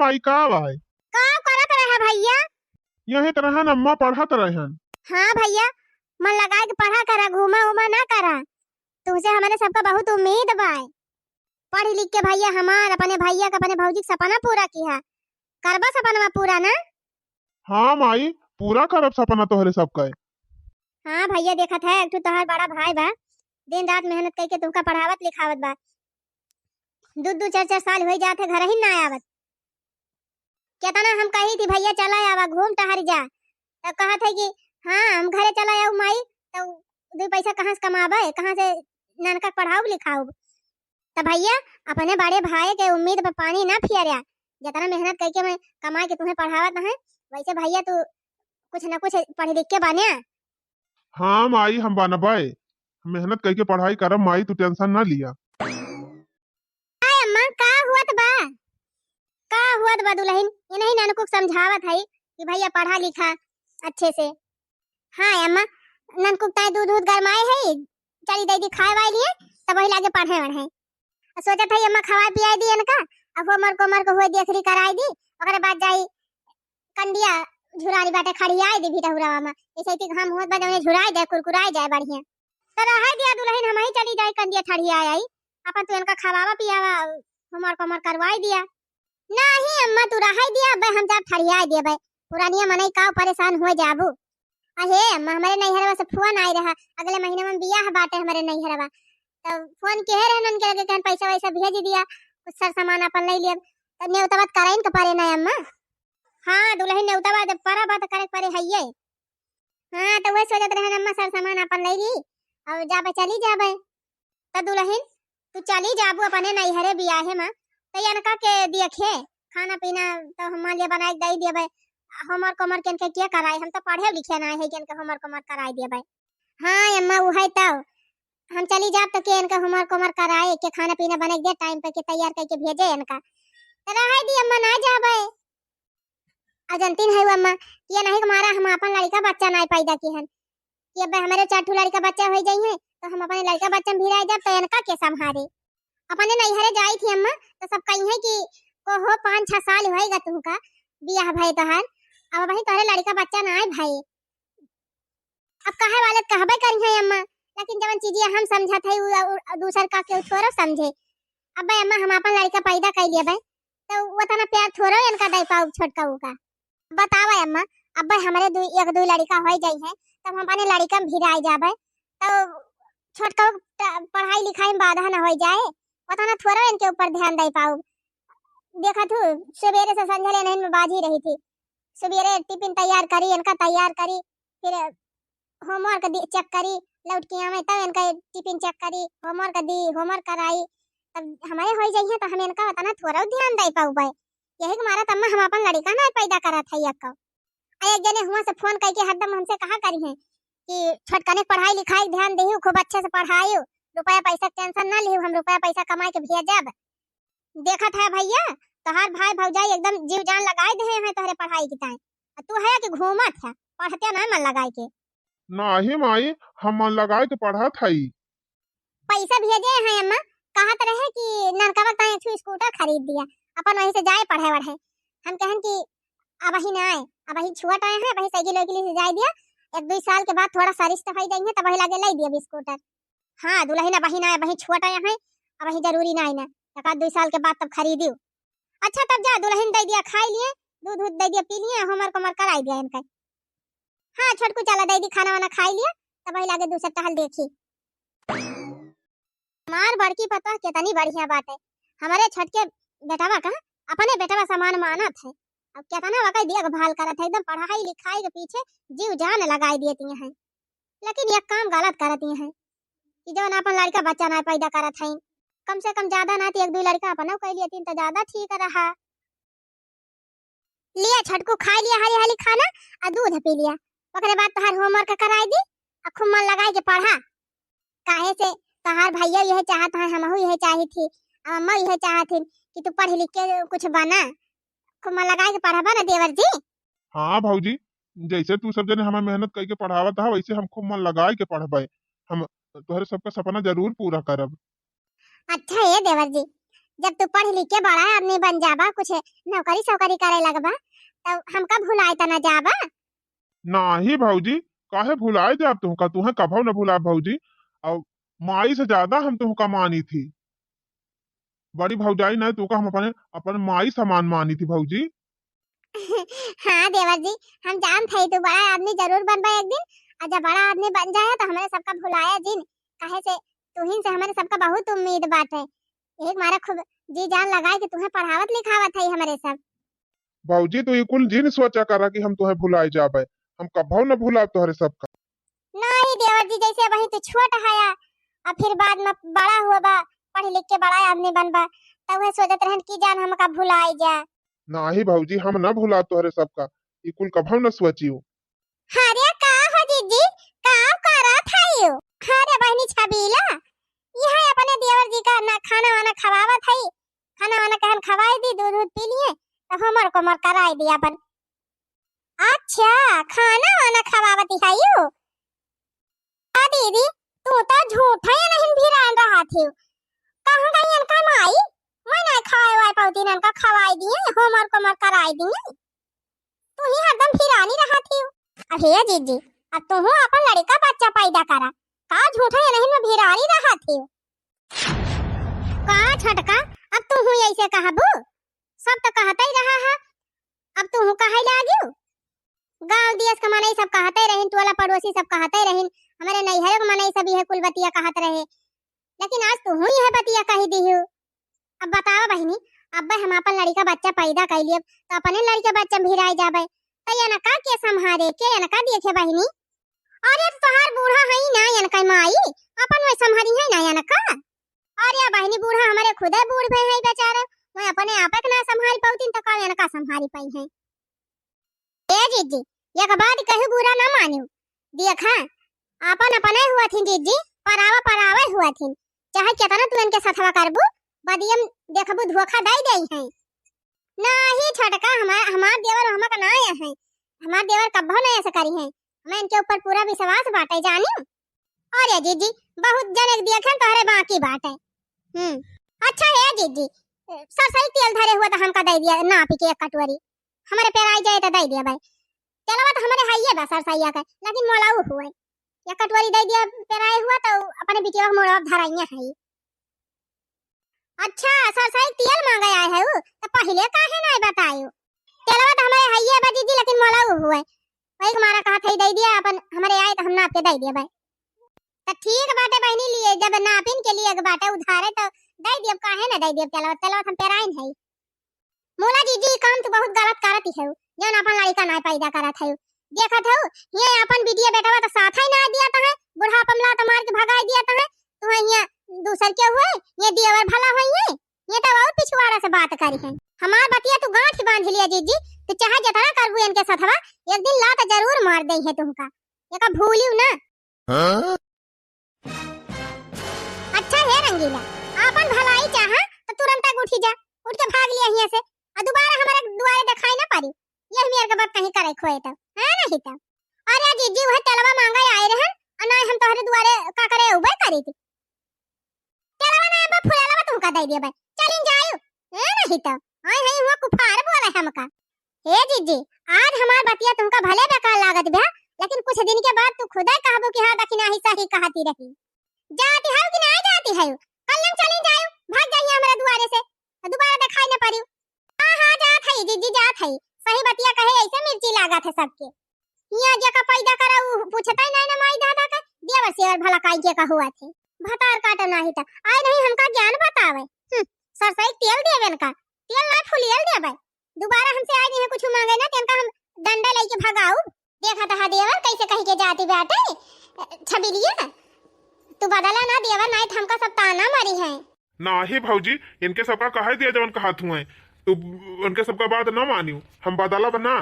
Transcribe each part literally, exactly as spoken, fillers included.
आई का बाय? का करत रहे भैया? यही तरह न अम्मा पढ़त रहन। हाँ भैया, मन लगाए के पढ़ा करा, घूमा उमा ना करा। तुमसे हमरे सबका बहुत उम्मीद बाय। पढ़ लिख के भैया हमार, अपने भैया के, अपने भौजी के सपना पूरा किहा। करबा सपनवा पूरा ना? हाँ माई, पूरा करब सपना तोहरे सबका। हाँ भैया, देखत है एक ठो तोहार बड़ा भाई बा, दिन रात मेहनत करके तुमका पढ़ावत लिखावत बा। दू दू चार चार साल होई जात है, घर ही ना आवत। केतना हम कही थी, "भैया चला आवा, घूम टहर जा," तब कहत है कि "हाँ, हम घरे चला आऊ माई, तब दू पैसा कहाँ से कमाबे, कहाँ से ननका के पढ़ाऊ लिखाऊ?" तब भैया, अपने बड़े भाई के उम्मीद पर पानी ना फियरिया, जितना मेहनत करके मैं कमाए के तुम्हें पढ़ावत है, वैसे भैया तू कुछ न कुछ पढ़ लिख के बने। हाँ माई, हम बनबे, हम मेहनत करके पढ़ाई करब माई, तू tension ना लिया। हाय अम्मा, का हुअत बा? का हुअत बा दुलहिन? ये नहीं ननकुक समझावत है कि भैया पढ़ा लिखा अच्छे से। हाँ अम्मा, ननकुक ताई दूध दूध गरमाए है, चली दे दी खाए वाई लिए, तब वही लागे पढ़े वढ़े। आ सोचत है अम्मा खवाए पियाए दी इनका, अब होमर कोमर को हुए देखरी कराए दी, ओकरे बाद जाई कंडिया झुरारी बाटे खड़ियाए दी भी टहुरावा में, ऐसे ही घाम होत बा जौने झुराए जाए, कुरकुराए जाए बढ़िया। तो रहे दिया दुलहिन, हम ही चली जाई कंडिया ठड़िया आई, अपन तू इनका खवावा पियावा, होमर कोमर करवाई दिया। नहीं अम्मा, तू रहे दिया, अबे हम जाब ठड़िया दिया बे, पुरानिया मनई का परेशान हो जाबू। अहे अम्मा, हमरे नैहरवा से फोन आई रहा, अगले महीने में बियाह बाटे हमरे नैहरवा, तो फोन के रहन उनके लगे कहन पैसा वैसा भेज दिया, कुछ सर सामान अपन ले लिया, तो नेवता बात कराइन के परे ना अम्मा। हाँ दुलहिन, नेवता बात जब परा बात करे के परे है ये। हाँ, तो वह सोचत रहन अम्मा सर सामान अपन ले ली, अब जाबे चली जाबे। त दुलहिन, तू चली जाबू अपने नैहरे बियाहे मा, त इनका के देखे, खाना पीना त हम मान लिया बनाए के दे देबे, होमवर्क होमवर्क इनके के कराई, हम त पढ़े लिखे ना है कि इनके होमवर्क होमवर्क कराई देबे। हाँ अम्मा, उहे त, हम चली जाब त के इनका होमवर्क होमवर्क कराए, के खाना पीना बना के दे, टाइम पे के तैयार करके भेजे इनका। त रहे दी अम्मा, ना जाबे। आ जनतीन है अम्मा, कि ये नहीं के मारा हम अपन लड़का बच्चा नाय पैदा किहन, कि अब हमरे चार ठो लड़का बच्चा हो जाई है, तो हम अपने लड़का बच्चा में भिड़ा जाब, तो इनका के संभारे? अपने नैहरे जाई थी अम्मा, तो सब कही है कि कोहो पाँच छह साल होएगा तुमका बियाह भय तोहार, अब वही तोहरे लड़का बच्चा ना आए भाई। अब कहे वाले त कहबे करी है अम्मा, लेकिन जवन चीजिया हम समझत है उ, उ दूसर का केहू थोड़ो समझे। अब्बे अम्मा, हम अपन लड़का पैदा कर लिए बे, तो वो तना प्यार थोड़ो इनका दे पाऊ छोटका का। बतावा अम्मा, अब्बे हमरे दू, एक दू लड़का हो जाई है, तब हम अपने लड़का में भिराई जाबे, तो छोटका प-, पढ़ाई लिखाई में बाधा न हो जाए, वो तना थोड़ो इनके ऊपर ध्यान दे पाऊ। देखा तू, सवेरे से संझले नहीं में बाजी रही थी, सवेरे टिफिन तैयार करी, इनका तैयार करी, फिर होमवर्क दी, चेक करी, लौट के आवे तब इनका टिफिन चेक करी, होमवर्क दी, होमवर्क कराई। तब हमारे हो जाइए तो हम इनका उतना थोड़ा ध्यान दे पाउबे। यही के मारा तम्मा हम अपन लड़का ना पैदा करत है एक। आ एक जने हुआ से फोन करके हरदम हमसे कहा करी है कि छोटकने पढ़ाई लिखाई ध्यान देहु, खूब अच्छे से पढ़ायु, रुपया पैसा के टेंशन ना लिहु, हम रुपया पैसा कमाई के भेजब। देखत है भैया, तोहार भाई भौजाई एकदम जीव जान लगाए दे हैं तोहरे पढ़ाई की ताई। आ तू है कि घूमत है, पढ़ते ना मन लगाए के। नाही माई, हम मन लगाए के पढ़त हई। पैसा भेजे हैं अम्मा, कहत रहे कि ननकवा ताई एक ठो स्कूटर खरीद दिया, अपन वहीं से जाए पढ़े वढ़े। हम कहन कि अब ही ना आए, अब ही छुआ टाए हैं, अब ही साइकिल वाइकिल से जाए दिया, एक दो साल के बाद थोड़ा सा रिश्ता हो जाएंगे, तब वही लागे लाई दिया स्कूटर। हाँ दुलहिन, अबहिन आए, अबहिन छोट आए हैं, अबहिन जरूरी ना है ना, एक आध दो साल के बाद तब खरीदियो। अच्छा तब जा दुलहिन, दे दिया खाई लिए, दूध दूध दे दिया पी लिए, होमवर्क होमवर्क कराई दिया इनका। हाँ छोटकू चला दे दी खाना वाना खाई लिए, तब वही लागे दूसर टहल देखी। हमार बड़की पतोह कितनी बढ़िया बाटे, हमारे छोटके बेटवा का अपने बेटवा समान मानत है, अब कितना वका देखभाल करत है, एकदम पढ़ाई लिखाई के पीछे जीव जान लगाई देती हैं। लेकिन एक काम गलत करती हैं कि जौन अपन लड़का बच्चा ना पैदा करत हैं, कम से कम ज्यादा ना तो एक दो लड़का अपनो कर लेती तो ज्यादा ठीक रहा। लिया छोटकू, खा लिया हाली हाली खाना, आ दूध पी लिया, ओकरे बाद तोहार होमवर्क कराई दी, आ खूब मन लगाई के पढ़ा। काहे से तोहार भैया यह चाहत है, हमहू यह चाही थी, आ अम्मा यह चाहत थी कि तू पढ़ लिख के कुछ बना, खूब मन लगाई के पढ़बा ना देवर जी। हाँ भौजी, जैसे तू सब जने हमें मेहनत करके पढ़ावत हा, वैसे हम खूब मन लगाई के पढ़बे। हम तोहरे सबका सपना जरूर पूरा करब। अच्छा ए देवर जी, जब तू पढ़ लिख के बड़ा आदमी बन जाबा, कुछ नौकरी सौकरी करे लगबा, तब हमका भुलाए त न जाबा। नाही भौजी, काहे भुलाए जाब तुहका? तुहे कभौ न भुलाब भौजी। और माई से ज्यादा हम तुहका मानी थी। बड़ी भौजाई नहीं, तुहका हम अपने, अपन माई समान मानी थी भौजी। हाँ देवर जी, हम जानत हई तू बड़ा आदमी जरूर बनबा एक दिन, और जब बड़ा आदमी बन जाए तो हमरे सबका भुलाया जिन, काहे से तुहिन से हमरे सबका बहुत उम्मीद बाटे। एक मारा खूब जी जान लगाए के तुहे पढ़ावत लिखावत हई हमरे सब। भौजी, तू ई कुल जिन सोचा करा कि हम तुहे भुलाए जाबे, हम कभौ न भुलाब तोहरे सबका। नाही देवर जी, जैसे अबहीं तू छोट हया, आ फिर बाद में बड़ा होबा, पढ़ लिख के बड़ा आदमी बनबा, तब वह सोचत रहन कि जान हमका भुलाए जा। नाही भौजी, हम न भुलाब तोहरे सबका, ई कुल कभौ न सोचियो। अरे का हो जीजी, का करत हइयो? अरे बहिनी छबीला, यह अपने देवर जी का ना खाना वाना खवावत हई, खाना वाना कहन खवाई दी, दूध दूध पी लिए, तब हमर कोमर कराई दी अपन। अच्छा, खाना वाना खवावत हइयो? आ दीदी, तू तो झूठे नहीं भिरान रहत हियो। कहूँ गई इनका माई, मैं नहीं खाए वाए पौती इनका खवाई दिए, हमर कोमर कराई दिए। तू ही हरदम भिरानी रहत हियो। अरे जीजी, अब तू अपन लड़का बच्चा पैदा करा, का झूठे नहीं में भिरानी रहत हियो? का छोटका, अब तू ऐसे कहबू? सब तो कहते ही रहा है, अब तू कहे लागियो? गाँव देश के मनई सब कहते रहिन, टोला पड़ोसी सब कहते रहिन, हमरे नैहर के मनई सब यह कुल बतिया कहत रहे, लेकिन आज तू ही यह बतिया कही दिहू। अब बतावा बहिनी, अब हम अपन लड़का बच्चा पैदा कर लिए, तो अपने लड़का बच्चा भिराए जाबे, तो इनका के संभारे, के इनका देखे बहिनी? अरे तो तोहार बूढ़ा है ना इनका माई, अपन वह संभारी है ना इनका। अरे बहिनी, बूढ़ा हमरे खुदे बूढ़ भए हैं बेचारे, वह अपने आप के ना संभारी पाउतिन तो का इनका संभारी पाई हैं? ए जीजी, एक बात कहू बुरा ना मानियो, देखा, आपन अपने हुआ थी जीजी, परावा परावे हुआ थी, चाहे कितना तू इनके सथवा करबू, बदियम देखबू धोखा दे दे हैं। नाही छोटका, हमार, हमार देवर हमक ना आया है, हमार देवर कब्बो ना ऐसा करी है, हमें इनके ऊपर पूरा विश्वास बाटे जानी। अरे जीजी, बहुत जने के देखे तोहरे बाकी बाटे। हम्म, अच्छा है जीजी, सरसई तेल धरे हुआ तो हमका दे दिया नापी के एक कटोरी, हमरे पेराई जाए तो दे दिया भाई। तेलवा तो हमरे हइये बा सरसैया के, लेकिन मोलाऊ हुए, एक कटोरी दे दिया पेराए हुआ तो अपने बिटिया के मोड़वा धराइया है। अच्छा, सरसई तेल मांगे आए है उ, तो पहिले काहे नाय बतायो? तेलवा तो हमरे हइये बा जीजी, लेकिन मोलाऊ हुए, वही के मारा कहत है दे दिया अपन, हमरे आए तो हम नाप के दे दिया भाई। तो ठीक बाटे बहिनी, लिए जब नापिन के लिए बाटे उधारे तो दे दिया, काहे ना दे दिया तेलवा, तेलवा तो हम पेराइन है। मोला जीजी, ई काम तू बहुत गलत करत हऊ, जौन अपन लड़का ना पैदा करत हऊ। देखत हऊ, ये अपन बिटिया बेटवा तो साथ ही ना दिया तहे, बुढ़ापा में लात मार के भगाई दिया तहे, तू है ये दूसर के हुए, ये देवर भला होई है, ये तो और पिछवाड़ा से बात करी है। हमार बतिया तू गांठ बांध लिया जीजी, तू चाहे जितना करबू इनके साथवा, एक दिन लात जरूर मार दे है तुमका, एका भूलियो ना। हाँ? अच्छा हे रंगीला, आपन भलाई चाहा तो तुरंत उठी जा, उठ के भाग लिया हियां से, और दोबारा हमारे दुआरे दिखाई ना पड़ी। यही मेरे के बात कहीं करे खोए तो, है नहीं तो। अरे जीजी, वह तेलवा मांगा आए रहन, और ना हम तोहरे दुआरे का करे उबे करी थी। तेलवा ना बा, फुलेलवा तुमका दे दिया बा, चलिन जायु, है नहीं तो। आए हैं हुआ कुफार बोले हमका। हे जीजी, आज हमार बतिया तुमका भले बेकार लागत बा, लेकिन कुछ दिन के बाद तू खुदे कहबू कि हाँ दखिनाही सही कहती रही। जाती हऊ कि ना जाती हऊ? कल्लम चली जायू, भाग जाइए हमारे दुआरे से, तो दोबारा दिखाई न पड़ियो। हाँ हाँ, जात हई जीजी, जात हई। सही बतिया कहे, ऐसे मिर्ची लागत है सबके। यहाँ जेका पैदा करा उ पूछता ही नहीं ना माई दादा का, देवर सेवर भला काई के का हुआ थे। भतार काटो नाही त आए नहीं हमका ज्ञान बतावे। हम्म, सरसई तेल देवे इनका, तेल ना फुलियल देवे। दोबारा हमसे आए नहीं कुछ मांगे ना, तो इनका हम डंडा लेके भगाऊ। देखा तहा देवर कैसे कही के जाती बाटे, छबिलिया, तू बदला ना देवर, नहीं तो हमका सब ताना मारी है। नाही भौजी, इनके सबका कहे दिया जवन कहत हुए, तू उनके सबका बात ना मानियो, हम बदलब ना।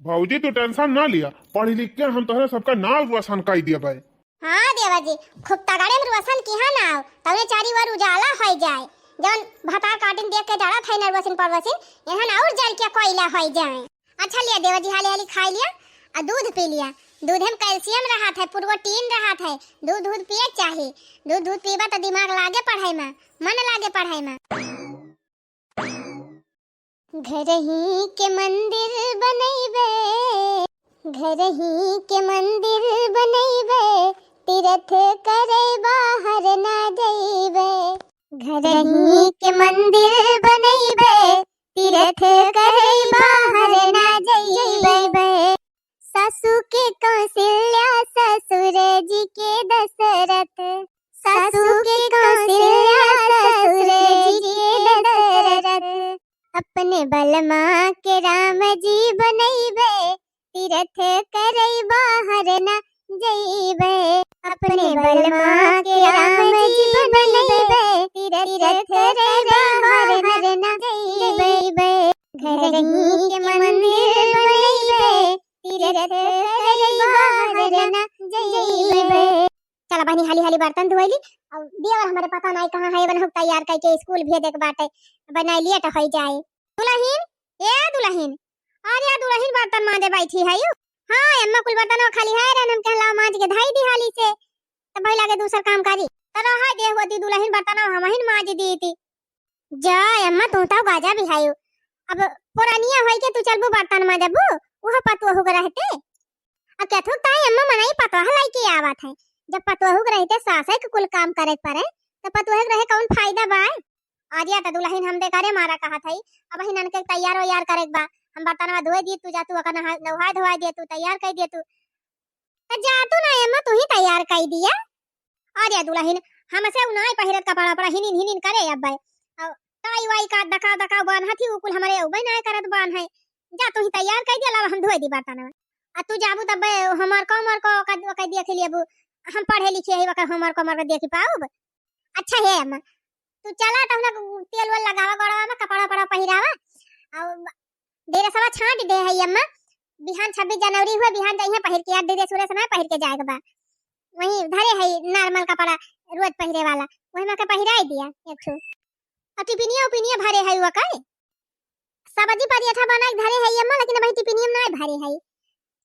भौजी तू टेंशन ना लिया, पढ़ लिख के हम तोहरे सबका नाव रोशन कर दिया भाई। हाँ देवर जी, खूब तगड़े में रोशन किहा नाव, तौने चारी ओर उजाला होई जाए। जवन भतार काटिन देख के डरत है ना रोशन पड़ोसिन, इन्हन और जल के कोयला होई जाए। अच्छा लिया देवर जी, हाली हाली खाई लिया और दूध पी लिया। दूध में कैल्शियम रहत है, प्रोटीन रहत है, दूध दूध पिए के चाही। दूध दूध पीबा तो दिमाग लागे पढ़ाई में, मन लागे पढ़ाई में। घरही के मंदिर बनैबे, घरही के मंदिर बनैबे, तीरथ करै बाहर ना जैबे। घरही के मंदिर बनैबे, तीरथ करै बाहर ना जैबे। सासू के कौशल्या ससुर जी के दशरथ, सासू के कौशल्या ससुर जी के दशरथ। अपने बलमा के राम जी बनैबे, तीरथ करै बाहर ना जैबे। अपने बलमा के राम जी बनैबे, तीरथ करै बाहर ना जैबे। घरही के मंदिर बनैबे, तीरथ करै बाहर ना जैबे। चला बहिनी, हाली हाली बर्तन धोइली। अब देवर हमरे पता नाई कहाँ है, बनहुक तैयार कइके स्कूल भेजे के बाटे, बनाई लिए तो होइ जाए। दुलहिन, ए दुलहिन, अरे दुलहिन बर्तन माजे बैठी है यू। हाँ अम्मा, कुल बर्तन खाली है रहन, हम कहला माज के धई दी हाली से, तब भाई लागे दूसर काम करी। तो रहा दे होती दुलहिन, बर्तन हमहिन माज दी थी। जा अम्मा, तू तो गाजा भी हायू। अब पुरानिया होई के तू चलबू बर्तन माजबू, उहो पतोहू के रहते। अब केथुक ताई अम्मा मनई पतोह लइके आवत है। जब पतोहू के रहते सासै के कुल काम करे के पड़े, तो पतोह के रहे कौन फायदा बाय? अरे त दुलहिन हम देखा रे मारा कहत हई, अब हिनन के तैयार वैयार करे के बा। हम बर्तनवा धोए दिए, तू जा तू ओकर नहा-, नहाए धोआए दिए, तू तैयार कर दिए तू। त जा तू ना अम्मा, तू ही तैयार कर दिया। अरे दुलहिन, हमसे उ नाई पहिरत कपड़ा, कपड़ा हिनिन, हिनिन करे अब्बे। अउ ताई वाई का दका, दका बान्हत ही, उ कुल हमरे अब्बे नाई करत बान्हे। जा तू ही तैयार कइ दिया, लावा हम धोए दी बर्तनवा। आ तू जाबू तब्बे homework, homework का, का दिया के लिए अबू, हम पढ़े लिखे ही, वका homework, homework दिया के पाउब। अच्छा हे अम्मा, तू चला तब ना तेल वेल लगावा गोड़वा में, कपड़ा, कपड़ा पहिरावा। अउ ढेरे सवा छांट दे है अम्मा, बिहान छब्बीस जनवरी हुए, बिहान जइहे पहिर के, यार दीदी सुरेश ना पहिर के जाए के बा। वही धरे है normal कपड़ा रोज पहिरे वाला, वही में के पहिराई दिया एक ठो। और टिपिनिया उपिनिया भरे है वो कहे, सब्जी पराठा बना के धरे है अम्मा, लेकिन वही टिपिनिया में ना भरे है।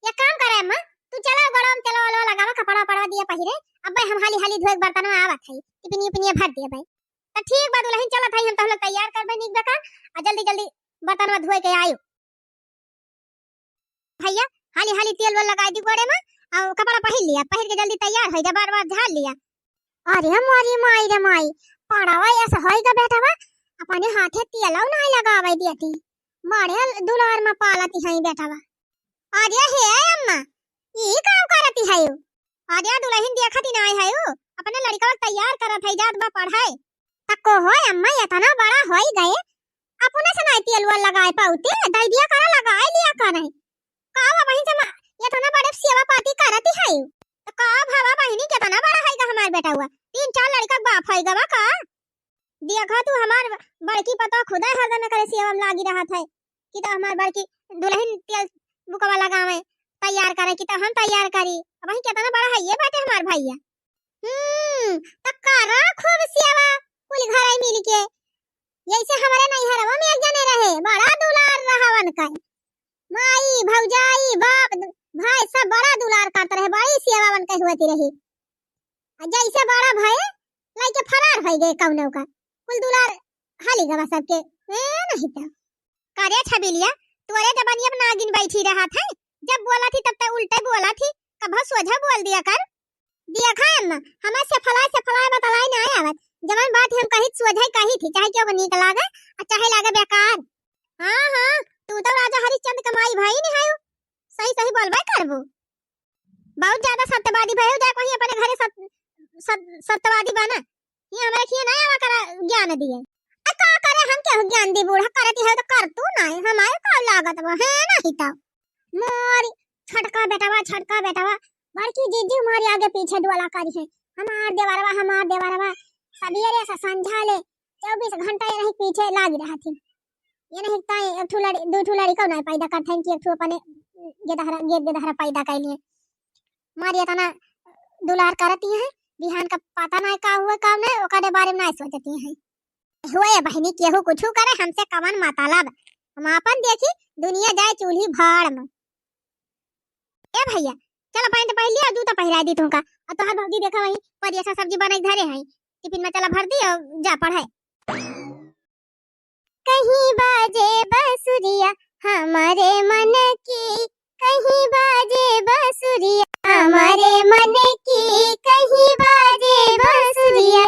एक काम करे अम्मा, तू चला गोड़वा में तेल वेल लगावा, कपड़ा पड़ा दिया पहिरे, अब्बे हम हाली हाली धोए के बर्तन में आवत है, टिपिनिया उपिनिया भर दिया भाई। तो ठीक बा दुलहिन, चलत है हम तो हम लोग तैयार करबे नीक बेकार, आ जल्दी जल्दी बर्तन में धोए के आयो। भैया, हाली हाली तेल वेल लगाई दी गोड़े में, अउ कपड़ा पहिर लिया, पहिर के जल्दी तैयार होइ जा, बार बार झाड़ लिया। अरे मोरी माई रे माई, पड़वा ऐसा होइ गा बेटवा, अपने हाथे तेलौ नाई लगावे दियती, बड़े दुलार में पालती है बेटवा। अरे हे अम्मा, ई का करती है? अरे दुलहिन देखत ही नाई है, अपने लड़का तैयार करत है, जात बा पढ़ाई। तको हो अम्मा, इतना बड़ा होइ गए, अपने से नाई तेल वेल लगाए पाउते, दइ दिया करा, लगाए लिया करा। का हुआ बहिन से मा-, इतना बड़े सेवा पाती करती है? तो का भवा बहिनी, कितना बड़ा है गा हमार बेटा हुआ, तीन चार लड़का के बाप है गवा का? देखा तू हमार बड़की पतोह खुदा हरदम करे सेवा में लागी रहत है, कि तो हमार बड़की दुलहिन तेल बुकवा लगावे, तैयार करे, कि तो हम तैयार करी। अब वही कितना बड़ा है ये बाटे हमार भैया। हम्म, त करा खूब सेवा, कुल घर आई मिल के। यैसे हमारे नैहरवा में एक जने रहे, बड़ा दुलार रहा वनका। माई, भौजाई, बाप, भाई सब बड़ा दुलार करत रहे, बड़ी सेवा वनका होती रही। आ जैसे बड़ा भए, लइके फरार होइ गए कौनो का। कुल दुलार हाली गवा सबके। ए, नहीं तो। का रे छबिलिया, तोरे जबानिया पे नागिन बैठी रहत है, जब बोलत ही तब तक उल्टे बोलत ही, कभो सोझा बोल दिया कर। देखा अम्मा, हमें सफलाए सफलाए बतलाए ना आवत, जवन बात हम कही सोझे कही थी, चाहे केहू के नीक लागे और चाहे लागे बेकार। हाँ हाँ, तू तो राजा हरिश्चंद्र के माई भाई नहीं है, सही सही बोलबे करबू। बहुत ज्यादा सत्यवादी भए हो, जाए कहीं अपने घरे सत-, सत-, सत्यवादी बना। ये हमारे खिया ना आवा करा ज्ञान दिए। आ का करे हम केहू ज्ञान दी बूढ़ा, करती है तो कर तू ना, हमारे का लागत बा, है नहीं तो। मोरी छोटका बेटवा, छोटका बेटवा, बड़की जीजी मारी आगे पीछे डोला करी है, हमार देवरवा, हमार देवरवा, सबेरे से संझा ले चउबीस घंटा ये नहीं पीछे लागी रहती। ये नहीं ताई एक ठो लड़ी, दो ठो लड़िका नहीं पैदा करते हैं कि एक ठो अपने गेदहरा, गेद गेदहरा पैदा कर लिए। मारी इतना दुलार करती हैं, बिहान का पता नहीं का हुआ, का नहीं, ओकरे बारे में नहीं सोचती हैं। हुए बहिनी, केहू कुछ करे, हमसे कवन मतलब, हम आपन देखी, दुनिया जाए चूल्ही भाड़ में। ए भैया, चला पैंट पहन लिया, जूता पहिराई दी तुमका, और तोहर भौजी देखा वही परिया सा सब्जी बनाई धरे हैं, टिफिन में चला भर दी और जा पढ़ाई। कहीं बाजे बसुरिया, हमारे मन की कहीं बाजे बसुरिया, हमारे मन की कहीं बाजे बसुरिया।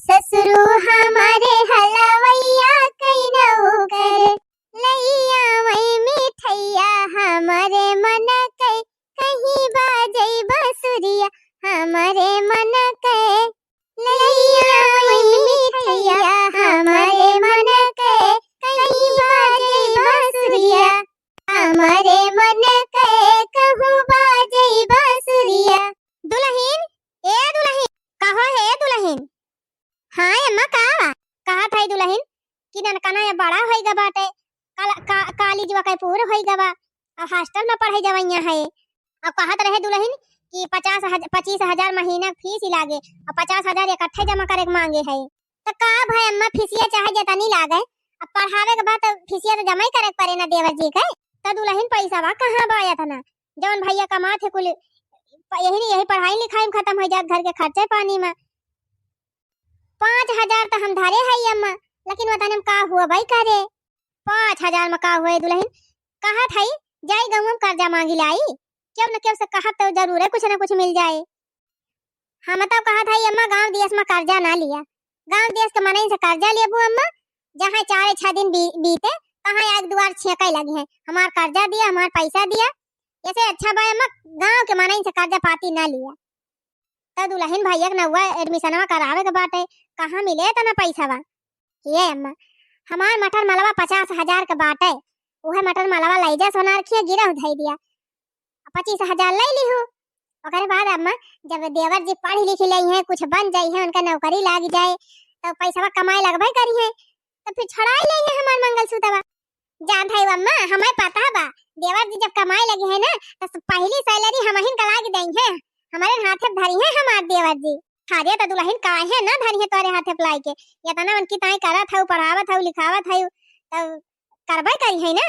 ससुरु हमारे हलवैया कई नौकर, लइया वही मिठैया, हमारे मन के कहीं बाजे बसुरिया, हमारे मन के लइया वही मिठैया, हमारे मन के कहीं बाजे बसुरिया, हमारे मन के कहूँ बाजे बसुरिया। दुलहिन, ए दुलहिन, कहो हे दुलहिन। हाँ अम्मा, का बा? कहत हई दुलहिन कि ननकना अब बड़ा होई गा बाटे, कल-, का-, कॉलेजवा के पूर होई गा बा, अब हॉस्टल में पढ़े जवइया है। अब कहत रहे दुलहिन कि पचास हज-, पच्चीस हजार महीना के फीस ही लागे, अब पचास हजार इकट्ठे जमा करे के मांगे है। त का भाई अम्मा, फीसिया चाहे जेतनी लागे, अब पढ़ावे के बाद त फीसिया त जमा ही करे के पड़े ना देवर जी के। त दुलहिन पैसा बा कहाँ बा एतना? जौन भैया कमात है कुल प-, यही नहीं, यही पढ़ाई लिखाई में खत्म हो जात, घर के खर्चे पानी में। पाँच हजार त हम धरे हई अम्मा, लेकिन वतने में का हुआ भाई करे? पाँच हजार में का हुए दुलहिन? कहत हई जाई गाँव में कर्जा मांगी लाई, केहू न केहू से कहब तो जरूर है कुछ न कुछ मिल जाए। हम तो कहत हई अम्मा गाँव देश में कर्जा ना लिया, गाँव देश के मनई से कर्जा लेबू अम्मा, जहाँ चार छह दिन बी-, बीते तहाँ एक दुआर छेंके लगी है, हमार कर्जा दिया, हमार पैसा दिया। ऐसे अच्छा बा अम्मा गाँव के मनई से कर्जा पाती ना लिया। त दुलहिन भैया के नौवा एडमिशनवा करावे के बाटे, कहाँ मिले एतना पैसा बा? ये अम्मा, हमार मटर मलवा पचास हजार के बाटे, उहे मटर मलवा लई जा सोनारखिया गिरहु धई दिया, पच्चीस हजार लई लिहू। ओकरे बाद अम्मा, जब देवर जी पढ़ लिख लई हैं, कुछ बन जाई हैं, उनका नौकरी लाग जाए, तो पैसवा कमाए लगबे करी हैं, तो फिर छड़ाई लई हैं हमार मंगलसूत्रवा। जानत हई अम्मा, हमें पता बा, देवर जी जब कमाए लगी है ना, तो पहली सैलरी हमहिन का लाग देई हैं, हमारे हाथे धरी हैं हमार देवर जी। अरे तो दुलहिन काहे ना धरी है तोरे हाथे लाई के, इतना उनकी ताई करत हऊ, पढ़ावत हऊ, लिखावत हऊ, तब करबे करी है ना।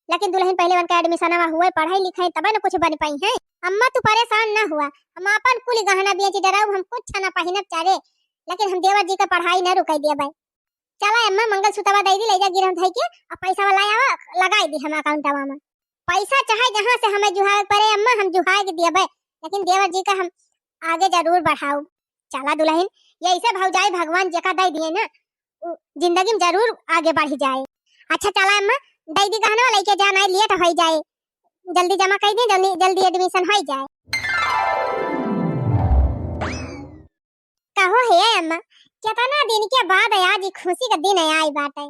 लेकिन दुलहिन पहले उनका एडमिशनवा हुए, पढ़ाई लिखाई, तबे न कुछ बन पाई है। अम्मा तू परेशान ना हुआ, हम अपन कुल गहना बेच डराऊ, हम कुछ ना पहिनब चारे, लेकिन हम देवर जी का पढ़ाई ना रुकाई देबे। चला अम्मा, मंगलसूत्रवा दे दी, ले जा गिरहु धई के, आ पैसा वाला आवा, लगाई दी हम अकाउंटवा में। पैसा चाहे जहाँ से हमें जुहावे पड़े अम्मा, हम जुहाए के दियबे, लेकिन देवर जी का हम आगे जरूर बढ़ाऊ। चला दुलहिन, यही से भौजाई भगवान जेका दे दिए ना, उ जिंदगी में जरूर आगे बढ़ी जाए। अच्छा चला अम्मा, दे दी गहना, लेके जाना है, लेट हो जाए, जल्दी जमा कर दी, जल्दी, जल्दी एडमिशन हो जाए। कहो हे अम्मा, केतना दिन के बाद आज ई खुशी के दिन आई बाटे।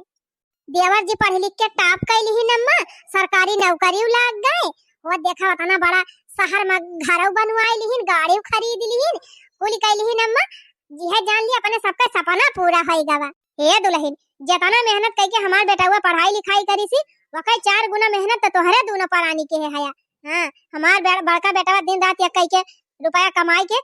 देवर जी पढ़ लिख के टॉप कइली ही अम्मा, सरकारी नौकरी लाग गए। वो देखा, उतना बड़ा शहर में घरौ बनवाई लिहिन, गाड़ी खरीद लिहिन, कुल कइली ही अम्मा। जिहे जान ली, अपने सबके सपना पूरा होई गवा। हे दुलहिन, जेतना मेहनत कइके हमार बेटवा पढ़ाई लिखाई करी सी, वकै चार गुना मेहनत तो तोहरे दूनो परानी के है हया। हाँ, हमार बड़-, बड़का बेटवा दिन रात एक कइके रुपया कमाई के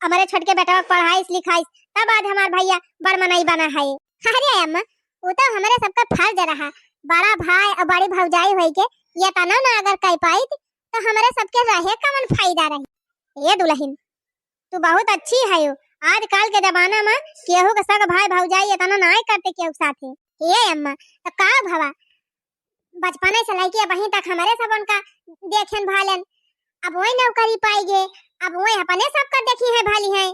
हमरे छोटके बेटवा के पढ़ाइस लिखाइस, तब आज हमार भैया बड़ मनई बना है। अरे अम्मा, उ तो हमरे सबका फर्ज रहा, बड़ा भाई और बड़ी भौजाई होई के ये तनो ना अगर कह पाइत, तो हमरे सबके रहे कवन फायदा रही। ए दुलहिन, तू बहुत अच्छी है हो। आजकल के जमाना में केहू के सग भाई भौजाई इतना नाय करते केहू के साथे। ए अम्मा, तो का भवा, बचपने से लइके अबहीं तक हमरे सब उनका देखेन भालेन। अब वही नौकरी पाई गे, अब वही अपने सबका देखी है भाली है।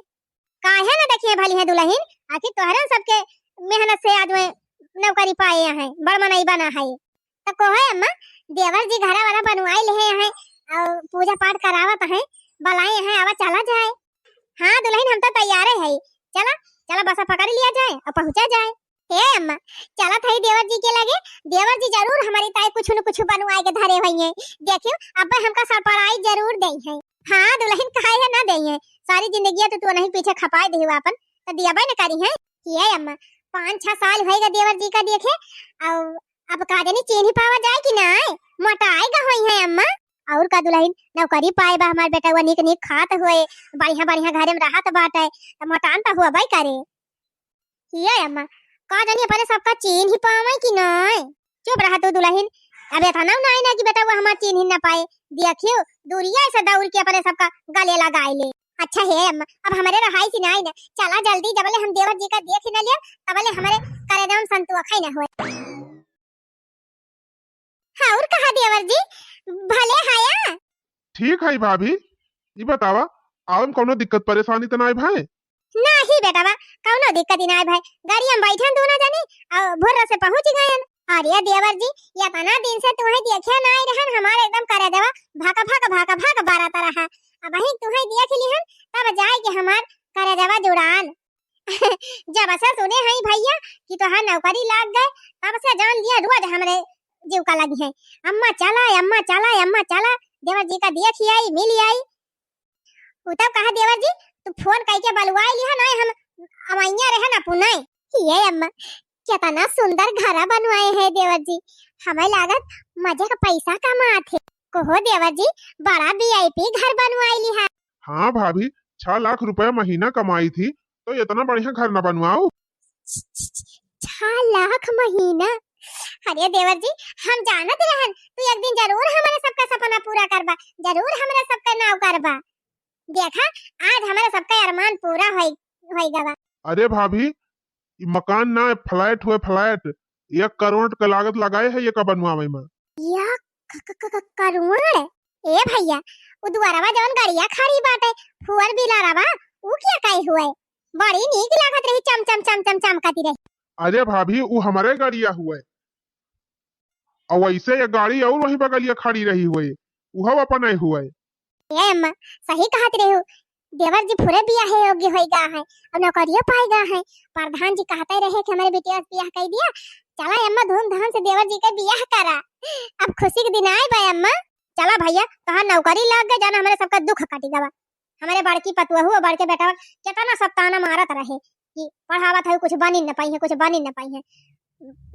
काहे न देखी है भाली है दुलहिन, आखिर तोहरे सबके मेहनत से आज वही नौकरी पाए हैं, बड़ मनई बना है। तो कहो अम्मा, देवर जी घरा वाला बनवाई ले हैं और पूजा पाठ करावत हैं, बुलाए हैं, आवा चला जाए। हाँ दुलहिन, हम तो तैयारे है, चला, चला बसा पकड़ लिया जाए और पहुँचा जाए। हे अम्मा, चलत हई देवर जी के लगे, देवर जी जरूर हमारी ताई कुछ न कुछ बनवाए के धरे होइहैं। देखियो, अब्बे हमका surprise जरूर देइहैं। हाँ दुलहिन, काहे ना देइहैं, सारी जिंदगिया तो तू नहीं पीछे खपाए देहु आपन, तो दियबे न करिहैं। हे अम्मा, पाँच छह साल होइगा देवर जी का देखे, और अब का जानी चीन्ही पावा जाए कि नाय, मोटाए गा होइहैं अम्मा। और का दुलहिन, नौकरी पाए बा हमार बेटवा, नीक नीक खात होए, बढ़िया बढ़िया घरे में रहत बाटे, तो मोटान तो हुआ बाई करे। हिया अम्मा, का जानी अपने सबका चीन्ही पावे कि नाय। चुप रहा तू दुलहिन, अब एतना नाय ना कि बेटवा हमार चीन्ही ना पाए। देखियो, दूरिया से दौड़ के अपने सबका गले लगाए ले। अच्छा हे अम्मा, अब हमरे रहाई से नाई ना, चला जल्दी, जबले हम देवर जी का देख ही न लिया, तबले हमरे करेजा में संतोष ही न होए। हाँ, और कहा देवर जी, भले हया? ठीक है भाभी, ई बतावा, आवे में कौनो दिक्कत परेशानी तो नाई भाई? नाही बेटवा, कौनो दिक्कत ही नाई भाई, गाड़िया में बैठन दोनों जनी, और भोर से पहुँच गयन। अरे देवर जी, इतना दिन से तुहे देखे नाई रहन, हमारे एकदम करेजवा भक भक भक भक बरत रहा। अबहीं तुहे देख लिहन, तब जाए के हमार करेजवा जुड़ान। जब से सुने हई भैया कि तोहार नौकरी लाग गए, तब से जान लिया रोज हमरे जीव का लगी है, "अम्मा चला, अम्मा चला, अम्मा चला, देवर जी का देख ही आई, मिल आई।" उ तब कहा, "देवर जी, तू फोन कइके बलवाई लिहा, नाई हम अवैया रहे ना पुनाई।" ये अम्मा, कितना सुंदर घरा बनवाए हैं देवर जी, हमें लागत मजे का पैसा कमात है। कहो देवर जी, बड़ा वीआईपी घर बनवाई लिहा। हाँ भाभी, छह लाख रुपया महीना कमाई थी, तो इतना बढ़िया घर न बनवाओ। छह लाख महीना? अरे देवर जी, हम जानत रहन तू एक दिन जरूर हमारे सबका सपना पूरा करबा, जरूर हमारे सबका नाव करबा। देखा, आज हमारे सबका अरमान पूरा होई, होई गवा। अरे भाभी, ई मकान ना, फ्लैट हुए, फ्लैट। एक करोड़ का लागत लगाए है ये का बनवावे में। एक क-, क-, क-, क-, करोड़? ए भैया, उ दुआरवा जवन गड़िया खड़ी बाटे, फोर व्हीलरवा, उ क्या कई हुए? बड़ी नीक लागत रही, चम चम चम चम चमकती रही। अरे भाभी, उ हमरे गड़िया हुए, और वैसे ये गाड़ी और वहीं बगलिया खड़ी रही हुए, उहव अपन हुए। ए अम्मा, सही कहत रहे हो, देवर जी पूरे बियाहे योग्य होई गा है, अब नौकरियो पाई गा है। प्रधान जी कहते रहे कि हमारे बिटिया से बियाह कर दिया, चला अम्मा धूमधाम से देवर जी के बियाह करा, अब खुशी के दिन आए बा अम्मा। चला भैया, तोहार नौकरी लाग गए, जाना हमारे सबका दुख कटी गवा। हमारे बड़की पतुआ हुआ, बड़के बेटा कितना सब ताना मारत रहे कि पढ़ावत है, कुछ बनी न पाई है, कुछ बनी न पाई है।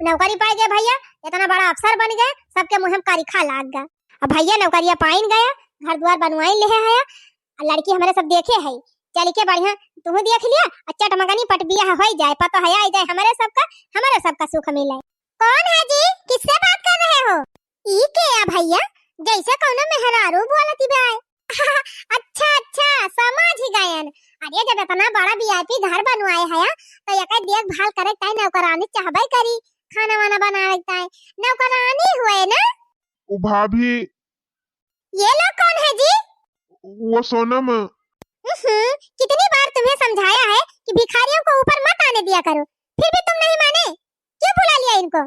नौकरी पाई गए भैया, इतना बड़ा अफसर बन गए, सबके मुँह में करिखा लाग गए। अब भैया नौकरिया पाइन गया, घर द्वार बनवाइन लेहे है, आ लड़की हमारे सब देखे है, चल के बढ़िया तू देख लिया, आ चटमगनी पट बियाह होई जाए, पता है आई जाए हमारे सबका, हमारे सबका सुख मिले। कौन है जी, किससे बात कर रहे हो? ई के या भैया, जैसे कौनो मेहरारू बोलती बा। अच्छा, अच्छा, समझ ही गयन। अरे, जब इतना बड़ा वीआईपी घर बनवाए है, तो एकर देखभाल करे ताई नौकरानी चाहबे करी, खाना वाना बनावे ताई नौकरानी हुए ना। ओ भाभी। ये लोग कौन है जी? वो सोनम। हम्म, कितनी बार तुम्हें समझाया है कि भिखारियों को ऊपर मत आने दिया करो, फिर भी तुम नहीं माने। क्यों बुला लिया इनको?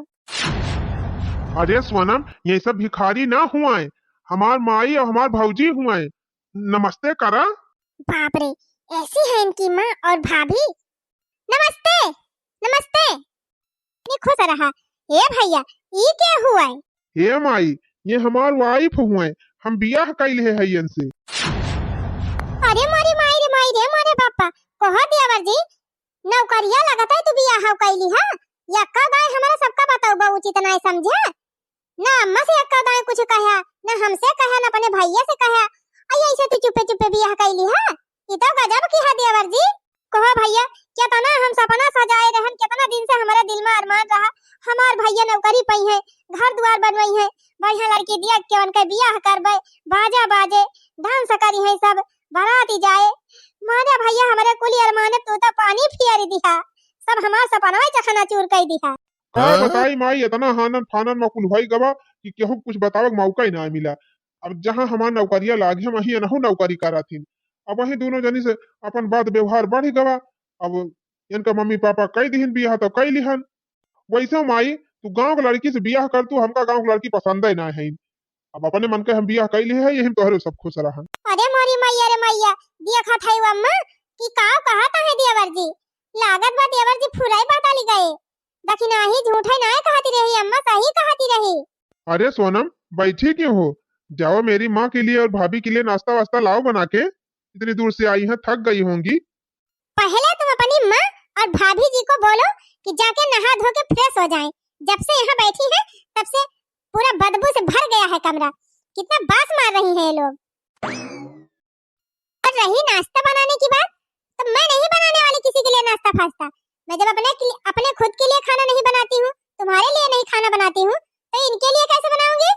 अरे सोनम, ये सब भिखारी ना हुआए, हमार माई और हमार भौजी हुआए। नमस्ते करा। बाप रे, ऐसी है इनकी माँ और भाभी। नमस्ते, नमस्ते। इतनी खुश रहा। ए भैया, ई के हुआए? हे माई, ये हमार वाइफ हुए, हम बियाह कैले है इनसे। अरे मोरी माई रे माई रे मोरे बापा, कहो देवर जी, नौकरिया लगत है तू बियाह कैली है? यक्का दाई हमारा सबका बताऊ बा उचित नाय समझे। ना अम्मा से यक्का दाई कुछ कहा, ना हमसे कहा, ना अपने भैया से कहा। आई ऐसे तू चुप्पे चुप्पे बियाह कैली है? ई तो गजब की है देवर जी। कहो भैया, कितना हम सपना सजाए रहन, कितना दिन से हमारे दिल में अरमान रहा, हमार भैया नौकरी पई है, घर द्वार बनवाई है, बढ़िया लड़की दिया के उनके बियाह करबे, बाजा बाजे, डांस करी है सब, बारात जाए। मारे भैया, हमारे कुल अरमान तू तो पानी फेर दिहा, सब हमार सपना चकनाचूर कर दिहा। का हाँ? बताई माई, इतना हानन फानन में कुल होई गवा कि केहू कुछ बतावे के मौका ही ना मिला। अब जहाँ हमार नौकरिया लागे, हम वहीं अनहु नौकरी कराथिन। अब वहीं दोनों जनी से अपन बात व्यवहार बढ़ गवा। अब इनका मम्मी पापा कई दिहन बियाह तो कई लिहन। वैसे माई, तू गांव के लड़की से बियाह कर, तू हमका गांव के लड़की पसंद ही ना है। अब अपने मन के हम बियाह कई लिहे है, यही में तोहरे सब खुश रहा। अरे मोरी मैया रे मैया, देखत है अम्मा कि का कहत है देवर जी। लागत बा देवर जी फुराई बात आली गए। दखिनाही झूठे नाय कहती रही अम्मा, सही कहती रही। अरे सोनम, बैठी क्यों हो? जाओ मेरी माँ के लिए और भाभी के लिए नाश्ता वास्ता लाओ बना के, इतनी दूर से आई हैं, थक गई होंगी। पहले तुम अपनी माँ और भाभी जी को बोलो कि जाके नहा धो के फ्रेश हो जाएं। जब से यहाँ बैठी हैं, तब से पूरा बदबू से भर गया है कमरा। कितना बास मार रही हैं ये लोग। और रही नाश्ता बनाने की बात, तो मैं नहीं बनाने वाली किसी के लिए नाश्ता फास्ता। मैं जब अपने के लिए, अपने खुद के लिए खाना नहीं बनाती हूँ, तुम्हारे लिए नहीं खाना बनाती हूँ, तो इनके लिए कैसे बनाऊंगी?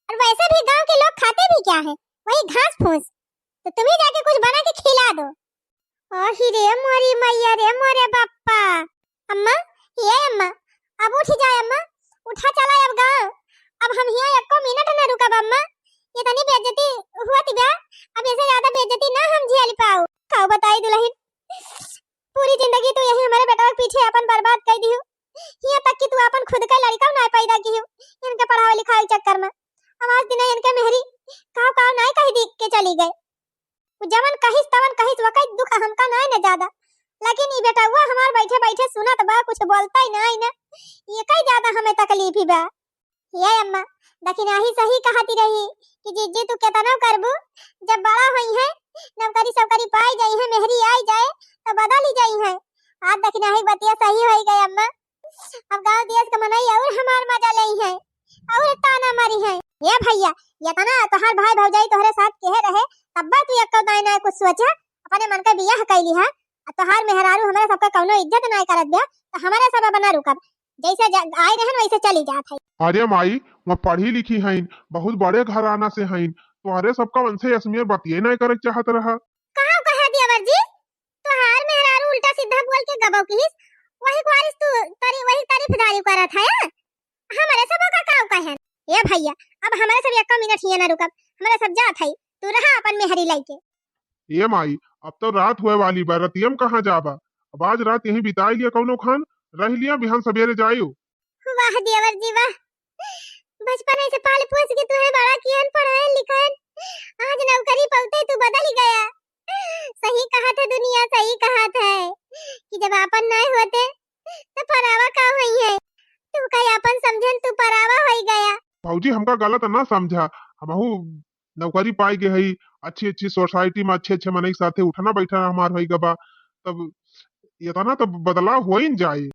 और वैसे भी गांव के लोग खाते भी क्या है, वही घास फूस। तो तुम ही जाके कुछ बना के खिला दो। आही रे मोरी मैया रे मोरे बप्पा। अम्मा, ये अम्मा, अब उठ जाए अम्मा, उठा चला अब गाँव। अब हम हियाँ एको मिनट न रुकब अम्मा, इतनी बेइज्जती हुआ थी बा, अब ऐसे ज्यादा बेइज्जती ना हम झेल पाओ। का बताई दुलहिन, पूरी जिंदगी तू यही हमरे बेटवा के पीछे अपन बर्बाद कर दिहू। हियाँ तक कि तू अपन खुद का लड़का ना पैदा किहू, इनके पढ़ावे लिखावे के चक्कर में। अब आज दिन इनके मेहरी काव काव नाय कह दी के चली गए। उ जवन कहिस तवन कहिस, वकई दुख हमका नाय न ज्यादा, लेकिन ई बेटवा हमार बैठे बैठे सुनत बा, कुछ बोलता ही नाय न, ये कई ज्यादा हमें तकलीफ ही बा। ये अम्मा, दखिनाही सही कहती रही कि जिज्जी तू केतनो करबू, जब बड़ा होई है, नौकरी सौकरी पाई जाई है, मेहरी आई जाए, तो बदल ही जाई है। आज दखिनाही बतिया सही होई गए अम्मा। अब गाँव देश के मनई और हमार मजा लेई है, और ताना मारी है। ए भैया, इतना तोहार भाई भौजाई तोहरे साथ केहे रहे, तब्बा तू एको दाई नाय कुछ सोचा, अपने मन का बियाह कैली है। आ तोहार मेहरारू हमरे सबके कौनो इज्जत नाय करत बा, तो हमरे सब अब ना रुकब, जैसे जा-, आए रहन वैसे चली जात है। अरे माई, वह पढ़ी लिखी हईन, बहुत बड़े घराना से हईन, तोहरे सबका वंशे असमियर बतिये नाय करे चाहत रहा। कहाँ कहा देवर जी, तोहार मेहरारू उल्टा सीधा बोल के गबो किहिस, वही कुआरिस तू तरी, वही तारीफदारी करत है। हमरे सब का काव कहन? ए भैया, अब हमरे सब एको मिनट हियाँ ना रुकब, हमरे सब जात है, तू रहा अपन मेहरी लइके। ए माई, अब तो रात होए वाली बा, रतियम कहाँ जाबा? अब आज रात यहीं बिताई लिया कौनो खान, रह लिया, बिहान सवेरे जाइयो। वाह देवर जी वाह, बचपन से पाल पोस के तुहे बड़ा किहन, पढ़ाएन लिखाएन, आज नौकरी पौते तू बदल गया। सही कहत है दुनिया, सही कहत है कि जब आपन नाय होते तो परावा का होई है। तू का आपन समझन, तू परावा होई गया। भौजी, हमका गलत ना समझा, हमहू नौकरी पाई गए हई, अच्छी अच्छी सोसाइटी में अच्छे अच्छे मनई के साथे उठना बैठना हमार होई गबा, तब इतना तो बदलाव हो ही न जाए।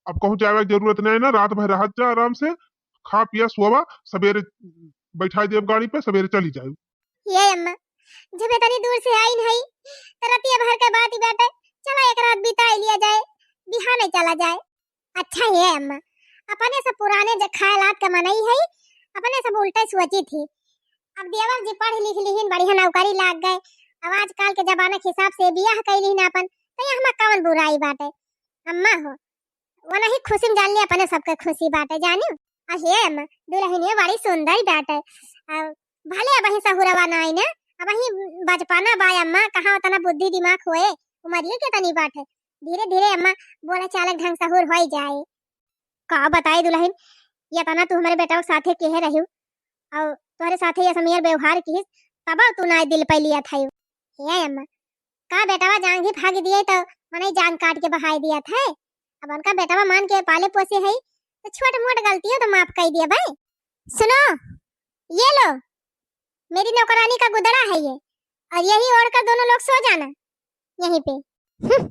अब कहूँ जावे के जरूरत नहीं ना, रात भर रहत जा आराम से, खा पिया सोवा, सवेरे बैठाई देब गाड़ी पे, सवेरे चली जाए। ये अम्मा, जब इतनी दूर से आइन हई, तो रतिया भर के बात ही बाटे, चला एक रात बिताई लिया जाए, बिहाने चला जाए। अच्छा ये अम्मा, अपने सब पुराने जे ख्यालात के मनई हई, अपने सब उल्टे सोची थी। अब देवर जी पढ़ लिख लिहिन, बढ़िया नौकरी लाग गए, अब आजकल के जमाना के हिसाब से बियाह कई लिहिन अपन, तो ये हमार कौन बुराई बाटे? अम्मा हो, वो नहीं खुशी में जान ली, अपने सबके खुशी बाटे, जानियो। आ हे अम्मा, दुल्हनिया बड़ी सुंदर बाटे। आ, भले अब ही सहुरवा ना आई ना, अब ही बचपना बा अम्मा, कहाँ उतना बुद्धि दिमाग होए, उमरिये के तनी बाटे। धीरे धीरे अम्मा बोले चाले ढंग सहूर होई जाए। का बताई दुल्हन, ये तना तू हमारे बेटा के साथे केहे रही और तोहरे साथे ये समियर व्यवहार किहिस, तब तू ना दिल पे लिया था। हे अम्मा, का बेटवा जांग ही भाग दिए तो मने जांग काट के बहाई दिया था। अब उनका बेटवा मान के पाले पोसे है तो छोट मोट गलतियों तो माफ कर दिया भाई। सुनो, ये लो, मेरी नौकरानी का गुदड़ा है ये, और यही ओढ़कर दोनों लोग सो जाना यहीं पे। हम्म,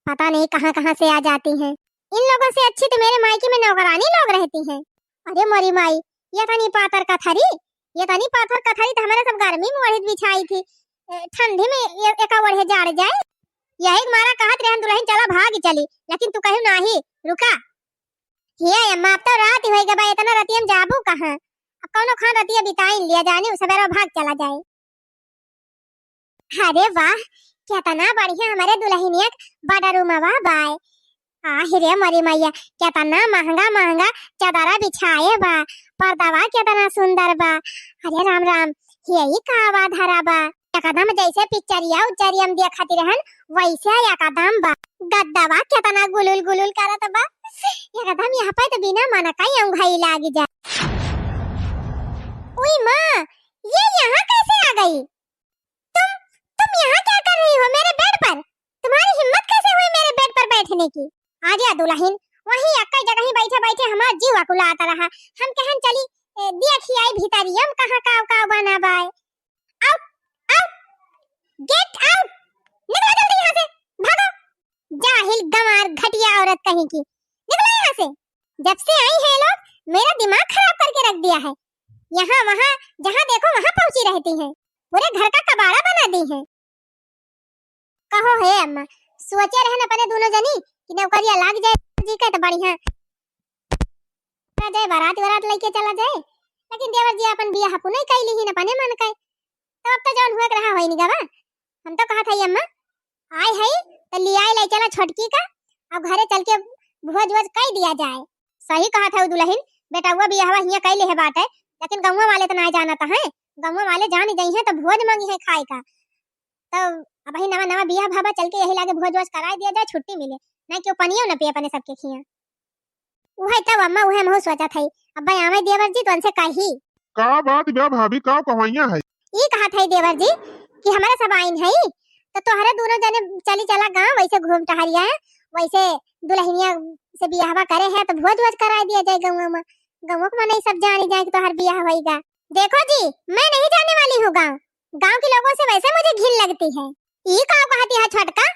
पता नहीं कहाँ कहाँ से आ जाती हैं। इन लोगों से अच्छी तो मेरे मायके में नौकरानी लोग रहती हैं। अरे मोरी माई, ये तनी पातर कथरी, ये तनी पातर कथरी तो हमारे सब गर्मी में ओढ़ित बिछाई थी, ए, ठंडी में ये एका ओढ़े जाड़ जाए। यही मारा कहत रहन दुल्हन चला भाग चली, लेकिन तू कहू नाही, रुका। हे अम्मा, अब तो रात ही होई गबा, इतना रतिया में जाबू कहाँ? अब कौनो खान रतिया बिताइन लिया जानी, सवेरे भाग चला जाए। अरे वाह, केतना बढ़िया हमरे दुल्हनिया के bedroom वा बाय। आहि रे मोरी मैया, केतना महंगा महंगा चदरा बिछाए बा, पर्दावा केतना सुंदर बा। अरे राम राम, यही का आवा धरा बा। एकदम जैसे पिक्चरिया उच्चरिया में देखत रहन, वैसे एकदम बा। गद्दावा केतना गुलुल गुलुल करत बा, एकदम यहाँ पे तो बिना मन का ही औंघाई लाग जा। उई माँ, ये यहाँ कैसे आ गई? तुम, तुम यहाँ क्या कर रही हो मेरे बेड पर? तुम्हारी हिम्मत कैसे हुई मेरे बेड पर बैठने की? आ जा दुल्हन, वहीं अक्का जगह ही बैठे बैठे हमार जीव अकुलात रहा। हम कहन चली, ए, देखी आई भीतरिया में कहाँ काव काव बना बाय। Out, out, get out, निकलो जल्दी यहाँ से, भागो। जाहिल गंवार घटिया औरत कहीं की, निकलो यहाँ से। जब से आई हैं ये लोग, मेरा दिमाग खराब करके रख दिया है। यहाँ वहाँ, जहाँ देखो वहाँ पहुँची रहती हैं, पूरे घर का कबाड़ा बना दी हैं। कहो हे अम्मा, सोचे रहन अपने दोनों जनी कि नौकरिया लाग जाए जी के तो बढ़िया, चला जाए बारात वारात लेके चला जाए, लेकिन देवर जी अपन बियाह पुनई कई लिहिन अपने मन के। तब अब तो जौन हुए के रहा होई निगवा। हम तो कहत हई अम्मा, आए हई तो लियाए लाई चला छोटकी का, अब घरे चल के भोज वोज कई दिया जाए। सही कहत है उ दुलहिन, बेटउआ बियाहवा हियाँ कई लेहे बाटे, लेकिन गउँवा वाले तो नाय जानत हैं, गउँवा वाले जान जइहें तो भोज मंगिहें खाए का। तो अबही नवा नवा बियाह भवा, चल के यही लागे भोज वोज कराए दिया जाए, छुट्टी मिले, नाय केहू पनियो न पिए अपने सबके खियाँ। उहे तब अम्मा, उहे हमहू सोचत हई। अब्बे आवे देवर जी तो उनसे कही। का बात बा भाभी, का कहवइया है? ई कहत हई देवर जी कि हमरा सब आइन हई, तो तोहरे दोनों जने चली चला गाँव, वैसे घूम टहरिया, वैसे दुलहिनिया से बियाहवा करे है तो भोज वोज कराए दिया जाए गउँवा में, गउँवा के मनई सब जानी जाए कि तोहर बियाह होइगा। देखो जी, मैं नहीं जाने वाली हूँ गाँव, गाँव के लोगों से वैसे मुझे घिन लगती है। ई का कहती है छोटका,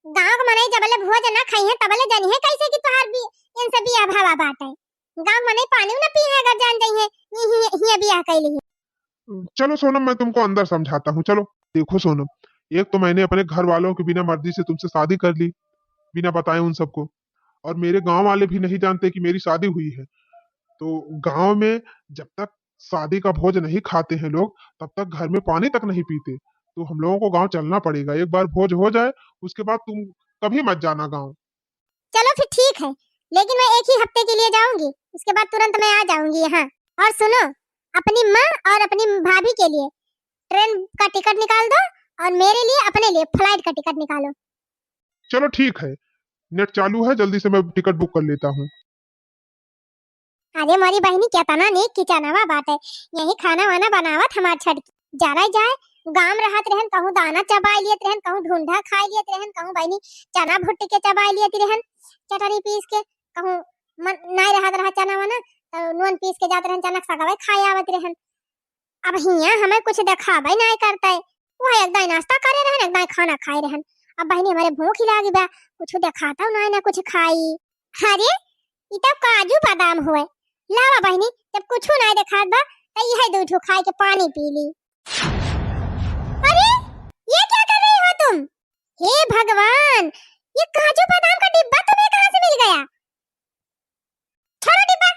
गाँव के मनई जबले भोज ना खइहें, तबले जनिहें कैसे कि तोहार बि-, इनसे बियाह भवा बाटे। गाँव के मनई पानी न पीहे अगर जान जइहें, इ हिये, हिये बियाह कइली ही। चलो सोनम, मैं तुमको अंदर समझाता हूँ, चलो। देखो सोनम, एक तो मैंने अपने घर वालों के बिना मर्जी से तुमसे शादी कर ली, बिना बताए उन सबको, और मेरे गाँव वाले भी नहीं जानते कि मेरी शादी हुई है। तो गाँव में जब तक शादी का भोज नहीं खाते हैं लोग, तब तक घर में पानी तक नहीं पीते। तो हम लोगों को गाँव चलना पड़ेगा, एक बार भोज हो जाए, उसके बाद तुम कभी मत जाना गाँव। चलो फिर ठीक है, लेकिन मैं एक ही हफ्ते के लिए जाऊंगी, उसके बाद तुरंत मैं आ जाऊंगी यहाँ। और सुनो, अपनी माँ और अपनी भाभी के लिए ट्रेन का टिकट निकाल दो और मेरे लिए, अपने लिए फ्लाइट का टिकट निकालो। चलो ठीक है, नेट चालू है, जल्दी से मैं टिकट बुक कर लेता हूँ। अरे मोरी बहिनी, केतना नीक किचनवा बाटे, यही खाना वाना बनावत हमार छोटकी। जाना जाए, गाँव रहत रहन, कहूँ दाना चबाई लियत रहन, कहूँ ढूंढा खाई लियत रहन, कहूँ बहिनी चना भुट्टी के चबाई लियत रहन, चटनी पीस के, कहूँ मन, नाय रहत रहा चना वना, तो नून पीस के जात रहन, चना के सगवे खाए आवत रहन। अब हियाँ हमें कुछ देखाबे नाय करते, वह एक दाई नाश्ता करे रहन, एक दाई खाना खाए रहन। अब बहिनी, हमारे भूख ही लागी बा, कुछ देखाता नाय ना कुछ खाई। अरे, ई तो काजू बादाम होए। लावा बहिनी, जब कुछ नाय देखात बा, तो यह दो ठो खाए के पानी पी ली। अरे, ये क्या कर रही हो तुम? हे भगवान, ये काजू बादाम का डिब्बा तुम्हें कहाँ से मिल गया? छोड़ो डिब्बा।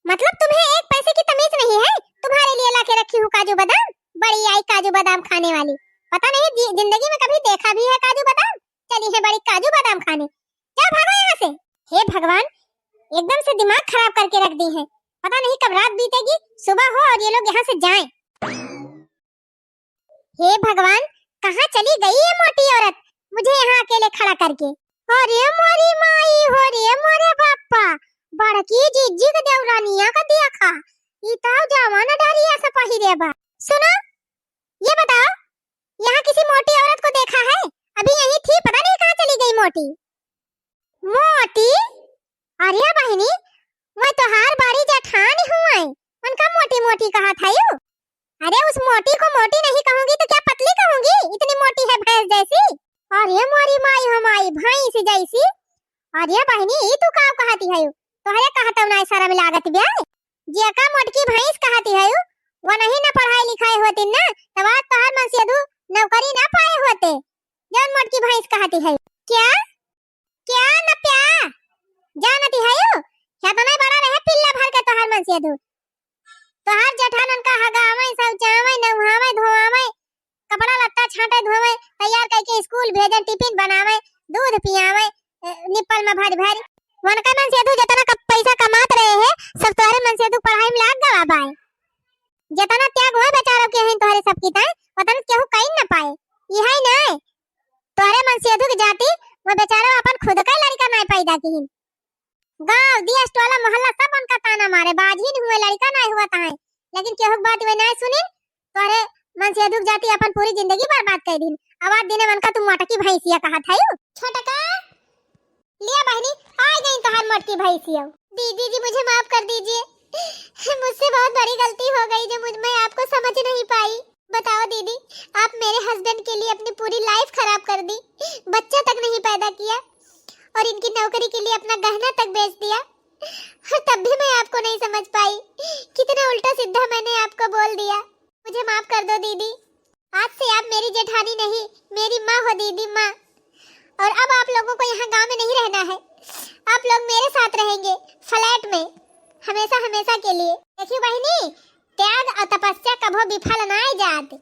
मतलब तुम्हें एक पैसे की तमीज नहीं है? तुम्हारे लिए लाके रखी हूँ काजू बादाम, बड़ी आई काजू बादाम खाने वाली। पता नहीं जि-, जिंदगी में कभी देखा भी है काजू बादाम? चली है बड़ी काजू बादाम खाने। जाओ भागो यहाँ से। हे भगवान, एकदम से दिमाग खराब करके रख दी है। पता नहीं कब रात बीतेगी, सुबह हो और ये लोग यहाँ से जाएं। हे भगवान, कहाँ चली गई ये मोटी औरत, मुझे यहाँ अकेले खड़ा करके। अरे मोरी माई हो रे मोरे बापा, बड़की जिज्जी के देवरानिया का देखा, ई तो जवान डरिया से पहिरे बा। सुनो, ये बताओ, यहाँ किसी मोटी औरत को देखा है? अभी यहीं थी, पता नहीं कहाँ चली गई मोटी। मोटी? अरे बहिनी, वह तोहार बड़ी जेठानी हुए, उनका मोटी मोटी कहा था यू। अरे उस मोटी को मोटी नहीं कहूंगी तो क्या पतली कहूंगी? इतनी मोटी है भैंस जैसी। अरे मोरी माई हो माई, भैंस जैसी। अरे बहिनी, ई तू का कहती है यू? तोहरे कहतौ ना शर्म लागत बे। जेका मोटकी भैंस कहती है यू, वो नहीं ना पढ़ाई लिखाई होती ना, तब आज तोहार मनसेधू नौकरी ना पाए होते। जौन मोटकी भैंस कहती है। क्या? क्या न प्या? जानती है यू? क्या तो नहीं बड़ा रहे पिल्ला भर के तोहार मनसेधू। तोहार जेठान उनका हगावे, शौचावे, नहावे, धोआवे, कपड़ा लत्ता छांटे, धोवे, तैयार करके स्कूल भेजे, टिफिन बनावे, दूध पियावे, ए, निप्पल में भर भर। उनका मनसेधू जितना क-, पैसा कमात रहे हैं, सब तोहरे मनसेधू पढ़ाई में लाग गवा बाय। जितना त्याग हुआ बेचारों के हैं तोहरे सबकी ताई, उतना केहू कई न पाए। यही नहीं, तोहरे मनसेधू के जाति, वो बेचारा अपन खुद का लड़का नहीं पैदा किहिन। गांव, देश, टोला, मोहल्ला सब उनका ताना मारे, बाझिन हुए, लड़का नहीं हुआ ताई, लेकिन केहू के बात वे नहीं सुनिन। तोहरे मनसेधू के जाति अपन पूरी जिंदगी बर्बाद कर दिन। अब आज दिने उनका तू मोटकी भैंसिया कहत है यू। छोटका, लिया बहिनी, आ गई तोहार मोटकी भैंसिया। दीदी जी, मुझे माफ कर दीजिए, मुझसे बहुत बड़ी गलती हो गई जो मुझ, मैं आपको समझ नहीं पाई। बताओ दीदी, आप मेरे हस्बैंड के लिए अपनी पूरी लाइफ खराब कर दी, बच्चा तक नहीं पैदा किया और इनकी नौकरी के लिए अपना गहना तक बेच दिया, और तब भी मैं आपको नहीं समझ पाई। कितना उल्टा सीधा मैंने आपको बोल दिया। मुझे माफ कर दो दीदी, आज से आप मेरी जेठानी नहीं, मेरी माँ हो दीदी, माँ। और अब आप लोगों को यहाँ गांव में नहीं रहना है, आप लोग मेरे साथ रहेंगे फ्लैट में हमेशा हमेशा के लिए। देखियो बहिनी, त्याग और तपस्या कभो विफल ना जात।